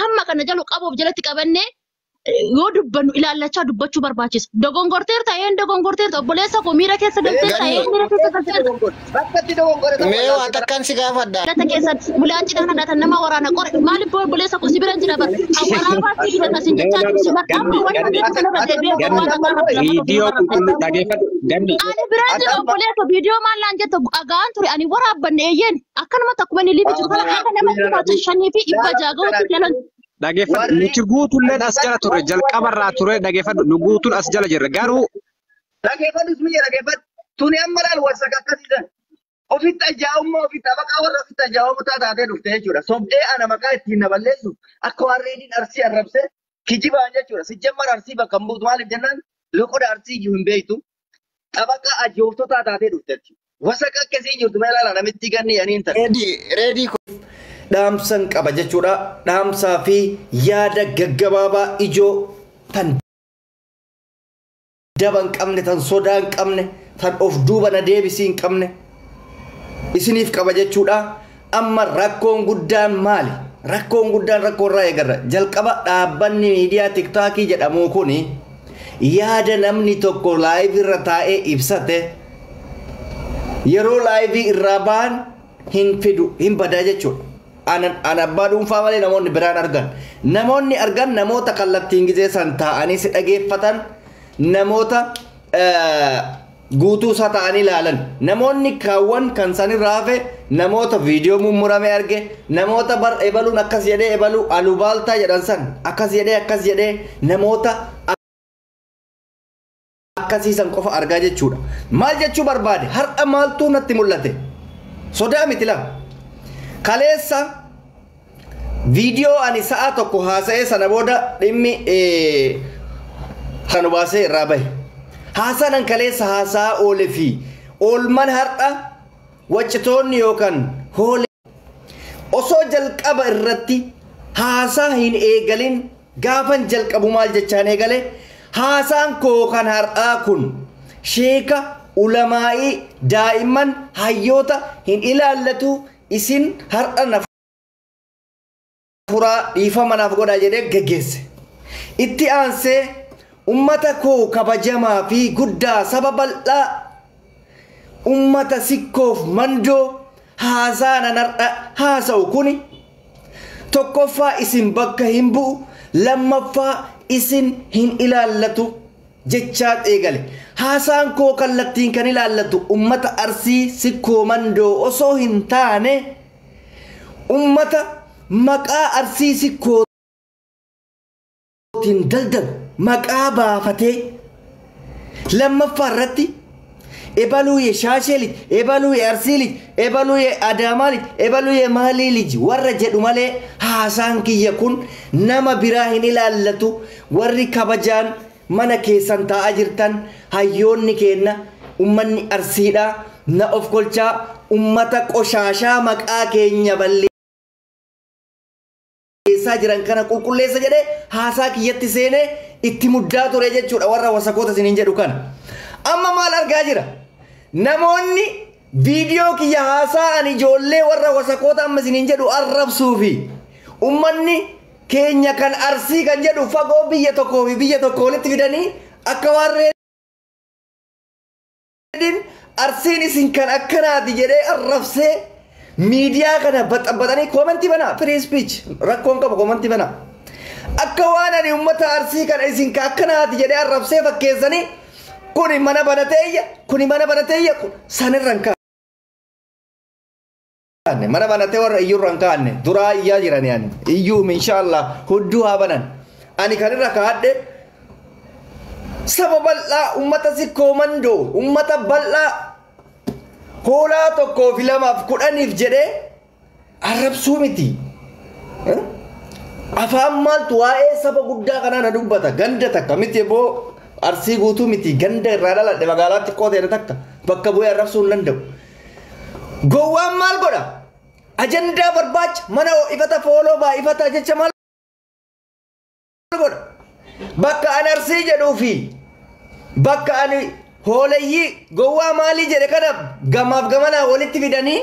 Hamma kana jalu qabuuf jalatti qabannee yoo dubbannu ilaallachaa dubbachuu barbaachisa. Dogongorteerta een dogongorteerta obboleessa koo miira keessa galteerta een miira keessa galteerta. Bakkatti dogongore ta'uu Mee waan takkaan si gaafadha. Data keessa bulaan cidhaan hadhaatan nama waraana qore maaliif obboleessa koo si bira jira bara. Waraabaa si dibata sin jechaa jiru si bara amma wanta beeku sanarra deebi'ee waan akka Viidiyoo qulqulluu dhageeffadhu ganni. Ani bira jira obboleessa viidiyoo maal naan jettu dhagaan ture ani waraabbanne eeyyeen akkanumatti akkuma inni liifi jiru kana akka nama 5,600 gahuutti jalan. Dhageeffadhu nuti guutulleen as jala ture jalqabarraa ture dhageeffadhu nu guutuun as jala jirra garuu. Dhageeffadhu ismi dhageeffadhu tuni amma laal wasaka akkasiisan. Ofitti ajaa'ummaa ofitti maqaa warra ofitti ajaa'ummaa taatee dhufte jechuudha. Sobdee ana maqaa ittiin na balleessu akka waan reediin arsii arrabse kijibaan jechuudha. Sijjammar arsii bakka hin buutu maaliif jennaan loqoda arsii iyyuu hin beektu. Xabaqa ajooftotaa taatee dhufte jechuudha. Wasaka akkasii jirtu mee ilaala namitti ganni yaniin ta'a. Reedii reedii Dhaamsan qaba jechuudha. Dhaamsaa fi yaada gaggabaabaa ijoo tan daba hin qabne, tan sodaa hin qabne, tan of duuba na deebisii hin qabne isiniif qaba jechuudha. Amma rakkoon guddaan maali? Rakkoon guddaan rakkoo irraa eegarra. Jalqaba dhaabbanni miidiyaa tiktaakii jedhamu kuni yaada namni tokko live irra taa'ee ibsate yeroo live irraa ba'an hin fidu, hin badaa jechuudha. An abbaa dhuunfaa malee namoonni biraan argan. Namoonni argan namoota kallattiin gizee san taa'anii si dhageeffatan, namoota guutuu isaa ta'anii ilaalan. Namoonni kaawwan kan sanirraa hafe namoota viidiyoo mummurame arge, namoota bar ebaluun akkas jedhee ebaluu alubaaltaa jedhan san akkas jedhee akkas jedhee namoota akkasiisan qofa argaa jechuudha. Maal jechuu barbaade? Har'a maaltu natti mul'ate? Sodaa miti lama. Kaleessa viidiyoo ani sa'a tokko haasa'ee sana booda dhimmi kan baasee irraa bahe. Haasaan an kaleessa haasa'aa oole fi oolman har'a waccitoonni yookaan hoole osoo jalqaba irratti haasaa hin eegalin gaafan jalqabu maal jechaan eegale? Haasaan koo kan har'aa kun sheeka ulamaa'ii daa'imman hayyoota hin ilaallatu isin har'a na furaa dhiifama naaf godhaa jedhee geggeesse. Itti aansee ummata koo kabajamaa fi guddaa saba bal'aa ummata sikkoof mandoo haasaa nan har'a haasa'u kuni tokkoffaa isin bakka hin bu'u, lammaffaa isin hin ilaallatu jechaa eegale. Haasaan koo kallattiin kan ilaallatu ummata arsii sikkoo mandoo osoo hin taane ummata maqaa arsii sikkootiin daldalu maqaa baafatee lammaffaa irratti ebaluu ye shaashee lij, ebaluu ye arsii lij, ebaluu ye adaamaa lij, ebaluu ye maalii lij warra jedhu malee haasaan kiyya kun nama biraa hin ilaallatu. Warri kabajaan mana keessan taa'aa jirtan hayyoonni keenna ummanni arsiidha na of kolchaa ummata qoshaashaa maqaa keenya balleessaa jiran kana qulqulleessa jedhee haasaa kiyyatti seenee itti muddaa ture jechuudha warra wasakoota isiniin jedhu kana. Amma maal argaa jira? Namoonni viidiyoo kiyya haasaa ani ijoollee warra wasakoota amma isiniin jedhu arrabsuu fi ummanni keenya kan arsii kan jedhu fagoo biyya tokkoo fi biyya tokko walitti fidanii akka waan reediin arsiin isin kan akkanaati jedhee arrabsee miidiyaa kana baxaxanii koomentii banaa, free speech rakkoon qabu koomentii banaa. Akka waan ani ummata arsii kana isin kan akkanaati jedhee arrabsee fakkeessanii kuni mana banateeyya, kuni mana banateeyya, kun sanirra hin kaanne. Mana banatee warra iyyuurra hin kaanne duraa iyyaa jiran yaani iyyuu inshaallah hudduu haa banan. Ani kanirra kaadhe saba bal'aa ummata sikkoo mandoo ummata bal'aa hoolaa tokkoo fi lamaaf kudhaniif jedhee arrabsuu miti. Afaan maaltu waa'ee saba guddaa kanaa na dubbata. Ganda takka miti boo arsii guutuu miti ganda irraa dhaladhe magaalaa xiqqoo ta'e takka bakka bu'ee arrabsuu hin danda'u. Gowwaan maal godha? Ajandaa barbaacha mana ifata fooloo baay'ifata jecha maal godha? Bakka ani arsii jedhuu fi bakka ani hooleyyii gowwaa maalii jedhe kana gamaaf gamanaa walitti fidanii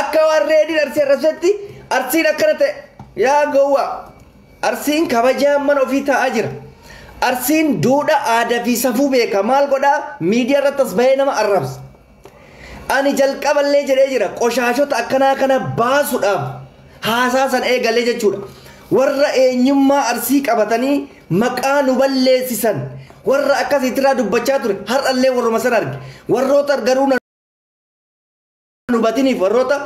akka waan reediin arsii arrabsetti arsiin akkana ta'e Yaa gowwaa, Arsiin kabajaa mana ofii taa'aa jira. Arsiin duudhaa aadaa fi safuu beeka. Maal godhaa? Miidiyaa irratti as bahee nama arrabsa. Ani jalqaballee jedhee jira. Qoshaashota akkanaa kana baasuudhaaf haasaa san eegalee jechuudha. Warra eenyummaa Arsii qabatanii maqaa nu balleessisan, warra akkasiitirraa dubbachaa ture, har'allee warruma san arge. Warroota garuu na hubatiniif, warroota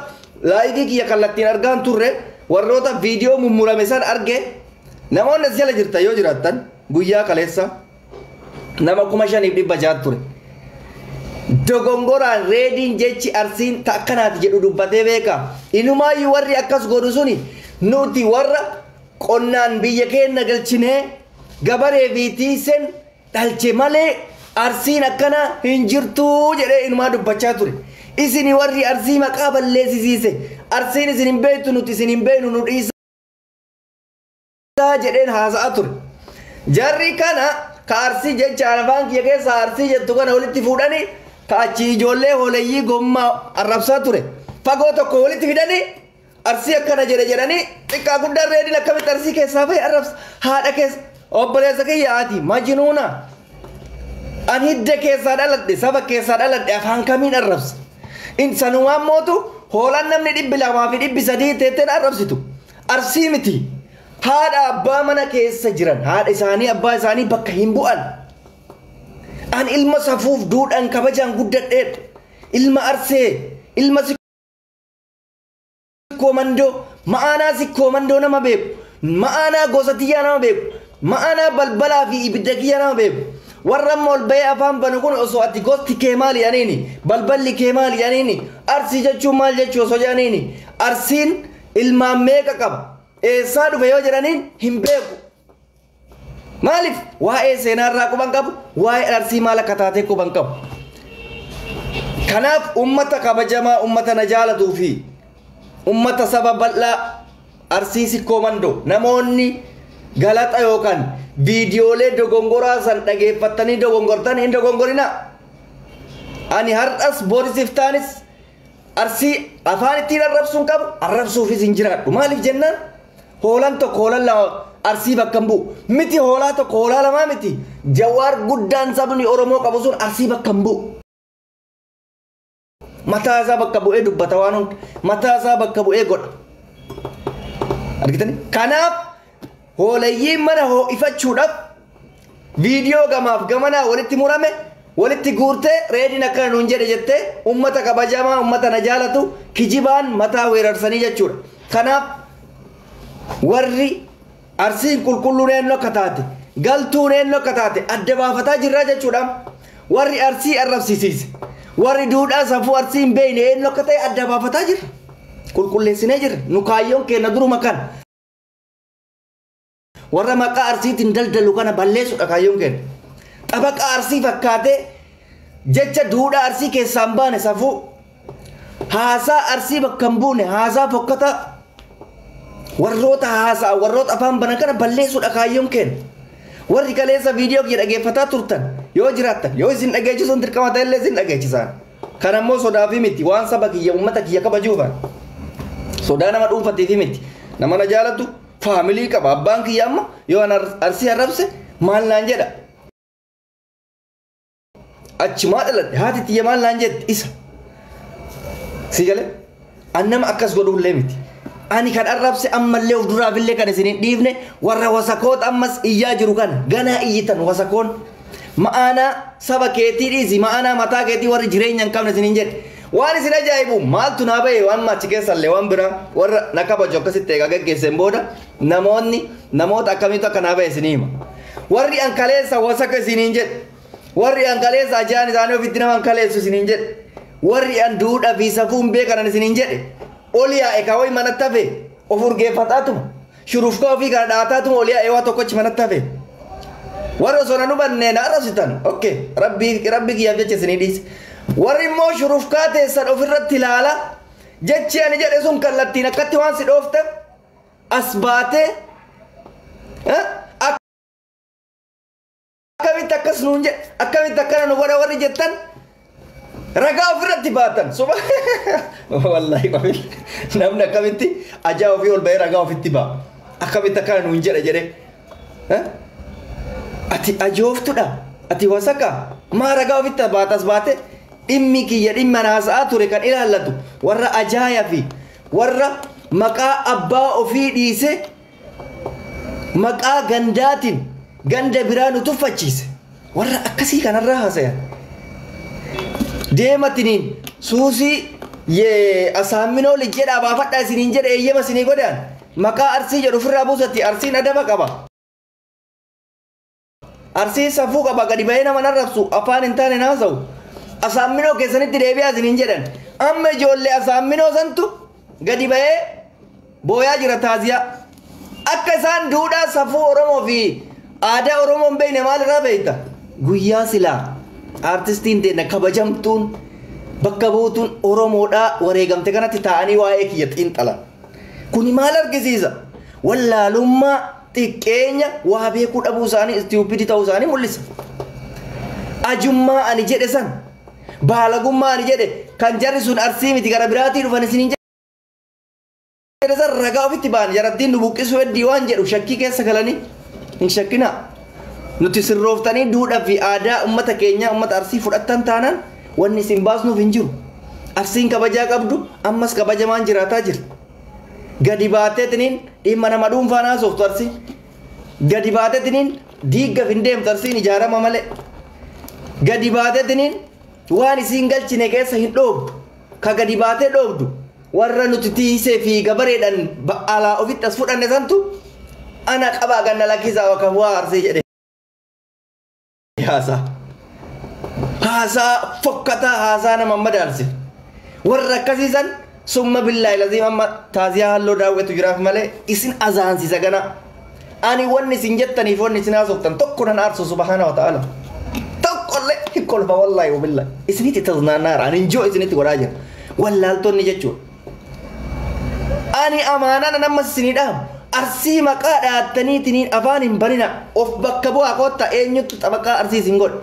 laayikii kiyya kallattiin argaan turre, warroota viidiyoo mummurame san arge, namoonni as jala jirtan yoo jiraattan, guyyaa kaleessa nama 5600 ture. Dogongoraan Reediin jechi Arsiin ta akkanaati jedhu dubbatee beeka. Inumaayyuu warri akkas godhu suni nuti warra qonnaan biyya keenya galchinee gabaree fi tiiseen dhalche malee Arsiin akkana hin jirtuu jedhee inumaa dubbachaa ture. Isin warri Arsii maqaa balleessisiise, Arsiin isin hin beektu, nuti isin hin beeknu, nu dhiisaa jedheen haasa'aa ture. Jarri kana ka Arsii jecha afaan kiyya keessa Arsii jettu kana walitti fuudhanii, ka achi ijoollee hooleyyii gommaa arrabsaa ture. Fagoo tokko walitti fidanii Arsii akkana jedhe jedhanii, xiqqaa guddaan Reediin akkamitti Arsii keessaa bahe arrabsa. Haadha keessa obboleessa kiyya ati majnuuna. Ani hidda keessaa dhaladhe, saba keessaa dhaladhe, afaan kamiin arrabsa? In sanumaan mootu hoolaan namni 200 fi 300 teetteen arrabsitu. Arsii miti. Haadha abbaa mana keessa jiran, haadha isaanii abbaa isaanii bakka hin bu'an. An ilma safuuf duudhaan kabajaan guddadheedha. Ilma Arsee, ilma Sikkoo Mandoo, ma'aanaa Sikkoo Mandoo nama beeku, ma'aanaa gosa tiyyaa nama beeku, ma'aanaa balbalaa fi ibidda kiyyaa nama beeku. Warra amma ol bahee afaan banu kun osoo ati gosti kee maali jedhaniini, balballi kee maali jedhaniini, Arsii jechuun maal jechuu osoo jedhaniini, Arsiin ilmaan meeqa qaba, eessaa dhufe yoo jedhaniin hin beeku. Maaliif? Waa'ee seenaarraa quban qabu, waa'ee Arsii maal akka taatee quban qabu. Kanaaf ummata kabajamaa, ummata na jaalatuu fi ummata saba bal'aa Arsii Sikkoo Mandoo, namoonni galaxa yookaan viidiyoolee dogongoraa san dhageeffattanii dogongortan hin dogongorinaa. Ani har'as borisif taanis Arsii afaan ittiin arrabsuun qabu, arrabsuufis hin jiraadhu. Maaliif jennaan, hoolaan tokko, hoolaan lama Arsii bakka hin bu'u. Miti hoolaa tokko, hoolaa lamaa miti. Jawaar guddaan sabni Oromoo qabu sun Arsii bakka hin bu'u. Mataa isaa bakka bu'ee dubbata waan hunda. Mataa isaa bakka bu'ee godha. Argitanii? Kanaaf hoolayyiin mana ho'ifachuudhaaf viidiyoo gamaaf gamanaa walitti murame walitti guurtee Reediin akkana nuun jedhe jettee ummata kabajamaa, ummata na jaalatu kijibaan mataa weerarsanii jechuudha. Kanaaf warri Arsiin qulqulluun eenyu akka taate, galtuun eenyu akka taate adda baafataa jirraa jechuudha. Warri Arsii arrabsiisiise, warri duudhaa safuu Arsii hin beekne eenyu akka ta'e adda baafataa jirra. Qulqulleessinee jirra. Nu kaayyoon keenya duruma kana. Warra maqaa Arsiitiin daldalu kana balleessuudha kaayyoon keenya. Xabaqa Arsii fakkaatee jecha duudhaa Arsii keessaa hin baane, safuu haasaa Arsii bakka hin buune, haasaa fokkataa warroota haasaa, warroota afaan banan kana balleessuudha kaayyoon keenya. Warri kaleessa viidiyoo kiyya dhageeffataa turtan yoo jiraattan, yoo isin dhageechisuun dirqama ta'ellee isin dhageechisaan. Kan ammoo sodaafi miti, waan saba kiyya, uummata kiyya kabajuufan. Sodaa nama dhuunfatiifi miti. Nama na jaalatu faamilii qaba. Abbaan kiyya amma yoo an Arsii arrabse maal naan jedha? Achumaa dhaladhe, haati tiyya maal naan jetti isa. Si galee? An nama akkas godhullee miti. Ani kan arrabse ammallee of duraafillee kan isin hin dhiifne warra wasakoota ammas iyyaa jiru kana ganaa iyyitan wasakoon. Ma'aanaa saba keetii dhiisi, ma'aanaa mataa keetii warri jireenya hin qabne isin hin jedhe. Waan isin ajaa'ibu maaltu naa bahe? Waan maachi keessallee waan biraa warra na kabaju akkasitti egaa gaggeesseen booda namoonni namoota akkamiitu akka naa bahe isin hima. Warri an kaleessa wasaka isiniin jedhe, warri an kaleessa ajaan isaanii ofitti nama an kaleessu isiniin jedhe, warri an duudhaa fi safuu hin beekanan isiniin jedhe ol yaa'e kaawwayi manatti hafe of urgeeffataatuma shurufkaa ofii kana dhaataatuma ol yaa'e waa tokkochi manatti hafe. Warri osoo na hubanne na arrabsitan, okay, rabbi rabbi kiyyaaf jecha isinii dhiise. Warri immoo shurufkaa teessan ofirratti ilaala, jechi ani jedhe sun kallattiin akkatti waan si dhoofteef as baatee akkamitti akkas nuun jedhe, akkamitti akkana nu godha warri jettan, Ragaa ofirratti baatan. Suba wallahi qabil namni akkamitti ajaa ofii ol bahee ragaa ofitti ba'a. Akkamitti akkana nuun jedha jedhee. Ati ajooftudha. Ati wasaka. Maa ragaa ofitti baatas baate dhimmi kiyya dhimma haasa'aa ture kan ilaallatu warra ajaaya fi warra maqaa abbaa ofii dhiise maqaa gandaatiin ganda biraa nu tuffachiise warra akkasii kanarraa haasayan. Deematiniin suusii asaaminoo lijjeedhaa baafadhaa isiniin jedhe eeyyama isinii godhan maqaa arsii jedhu ofirraa buusatti arsiin adaba qaba. Arsiin safuu qaba gadi bahee nama narrabsu afaan hin taane naasa'u. Asaaminoo keessanitti deebi'aa isiniin jedhan amma ijoollee asaaminoo santu gadi bahee booyaa jira taaziyaa. Akka isaan duudhaa safuu Oromoo fi aadaa Oromoo hin beekne maalirraa beekta? Guyyaa silaa aartistiin teenya kabajamtuun bakka buutuun Oromoodhaa wareegamte kanatti taa'anii waa'ee kiyya xiinxalan. Kuni maal argisiisa? Wallaalummaa xiqqeenya waa beekuu dhabuu isaanii istiupidii ta'uu isaanii mul'isa. Ajummaa ani jedhe san baalagummaa ani jedhe kan jarri sun arsii miti gara biraatii dhufan isiniin jedhe san ragaa ofitti ba'an jarattiin nu buqqisuu heddii waan jedhu shakkii keessa galanii hin shakkinaa. Nuti sirrooftanii duudhaa fi aadaa uummata keenyaa uummata arsii fudhattan taanaan wanni isin baasnuuf hin jiru. Arsiin kabajaa qabdu ammas kabajamaan jiraataa jira. Gadi baateetiniin dhimma nama dhuunfaan haasoftu arsiin. Gadi baateetiniin diiggaaf hin deemtu arsiin ijaarama malee. Gadi baateetiniin waan isiin galchine keessa hin dhoobdu. Ka gadi baatee dhoobdu warra nuti tiisee fi gabareedhaan alaa ofitti as fudhanne santu ana qabaa ganna lakkisaa bakka bu'aa arsii jedhe. Haasaa. Haasaa fokkataa haasaa nama madaalsif. Warra akkasiisan summa billaahi laziim amma taaziyaa halluu daawwetu jiraaf malee isin azaansisa gana. Ani wanni isin jettaniif wanni isin haasoftan tokko nan aarsu subhaana wa ta'ala. Tokkollee hin kolfa wallaahi wabillaahi. Isinitti taznaannaara ani injoo isinitti godhaa jira. Wallaaltonni jechuudha. Ani amaanaa nan ammas isinii dhaabu. Arsii maqaa dhaattaniitiniin afaan hin banina of bakka bu'aa kootta eenyutti xabaqaa arsii isin godhe.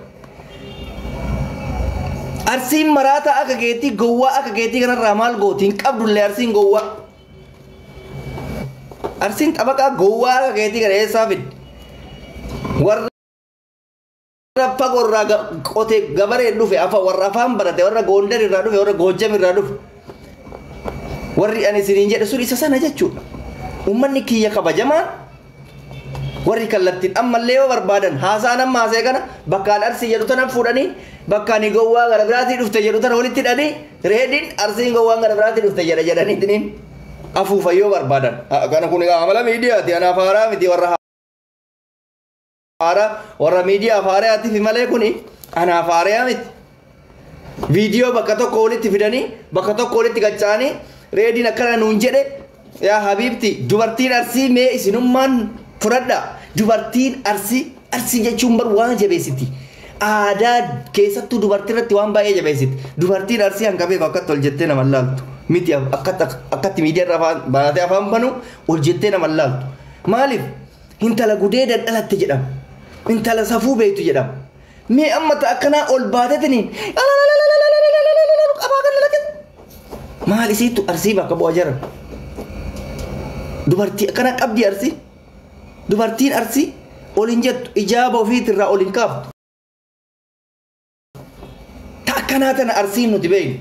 Arsiin maraataa akka keetii gowwaa akka keetii kanarraa maal gooti hin qabdullee arsiin gowwaa. Arsiin xabaqaa gowwaa akka keetii kana eessaa fidde? Warra fagoo irraa qotee gabareen dhufe afa warra afaan barate warra Gondar irraa dhufe warra Goojjam irraa dhufe. Warri ani isiniin jedhe sun isa sana jechuudha. Uummanni kiyya kabajamaan warri kallattiin ammallee yoo barbaadan haasaan amma haasee kana bakkaan arsii jedhu tanan fuudhanii bakkaan gowwaa gara biraatii dhufte jedhu tana walitti hidhanii reediin arsiin gowwaan gara biraatii dhufte jedha jedhaniitiniin afuufan yoo barbaadan. Kana kun amala miidiyaati anaaf haaraa miti warra haaraa warra miidiyaaf haaraatiif malee kuni anaaf haaraa miti. Viidiyoo bakka tokko walitti fidanii bakka tokko walitti qacca'anii reediin akkana nuun jedhe yaa habiibti dubartiin arsii mee isinummaan fudhadha. Dubartiin arsii arsii jechuun bar waan jabeessiti. Aadaa keessattuu dubartii irratti waan baay'ee jabeessiti. Dubartiin arsii hanga beeku akkatti ol jettee nama laaltu. Miti akkatti miidiyaa irra afaan baatee afaan banu ol jettee nama laaltu. Maaliif? Intala gudee dhalatte jedhama. Intala safuu beektu jedhama. Mee amma akkanaa ol baatetiniin qabaa kan lakkisa. Maal isiittu arsii bakka bu'aa jiran? Dubartii akkana qabdi arsii. Dubartiin arsii ol hin jettu ijaaba ofiitirraa ol hin kaaftu. Ta akkanaa tana arsiin nuti beeknu.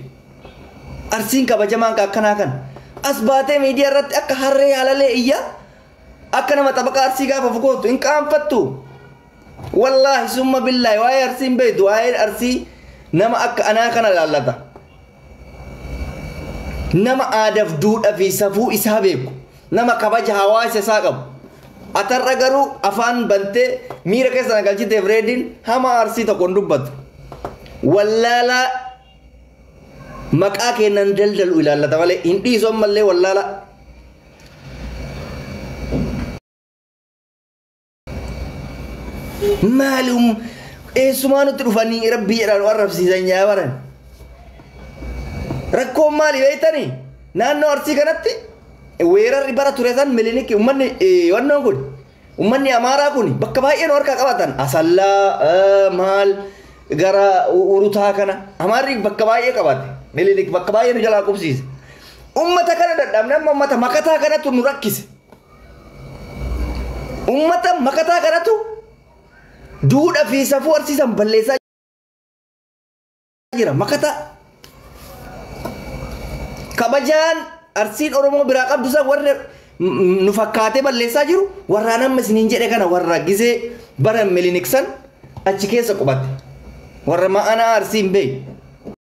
Arsiin kabajamaan ka akkanaa kana. As baatee miidiyaa irratti akka harree halalee iyyaa akka nama xabaqaa arsii gaafa fukootu hin qaanfattu. Wallaahi summa billaahi waa'ee arsii hin beektu waa'een arsii nama akka anaa kana laallata. Nama aadaaf duudhaa fi safuu isaa beeku. Nama kabaja hawaasa isaa qabu. Atarra garuu afaan bantee miira keessa galchiteef reediin hama arsii tokko hin dubbatu. Wallaalaa maqaa kennan daldalu ilaallata malee hin dhiisu ammallee wallaalaa. Maalum eessumaa nutti dhufanii rabbii jedhaan nu arrabsiisan yaa baran. Rakkoon maali beektanii? Naannoo arsii kanatti weerarri bara ture san milinikki uummanni wannoon kun uummanni amaaraa kun bakka baay'ee nu harkaa qabatan asallaa maal gara Urutaa kana Amaarri bakka baay'ee qabate. Minilik bakka baay'ee nu jalaa qubsiise. Ummata kana dadhabne, amma ummata makataa kanatu nu rakkise. Ummata makataa kanatu duudhaa fi safuu arsiisan balleessaa jira. Makataa. Kabajaan Arsiin Oromoo biraa qabdu san warra nu fakkaatee balleessaa jiru warraan amma isiniin jedhe kana, warra gizee bara Minilik san achi keessa qubate. Warra ma'anaa Arsii hin beekne.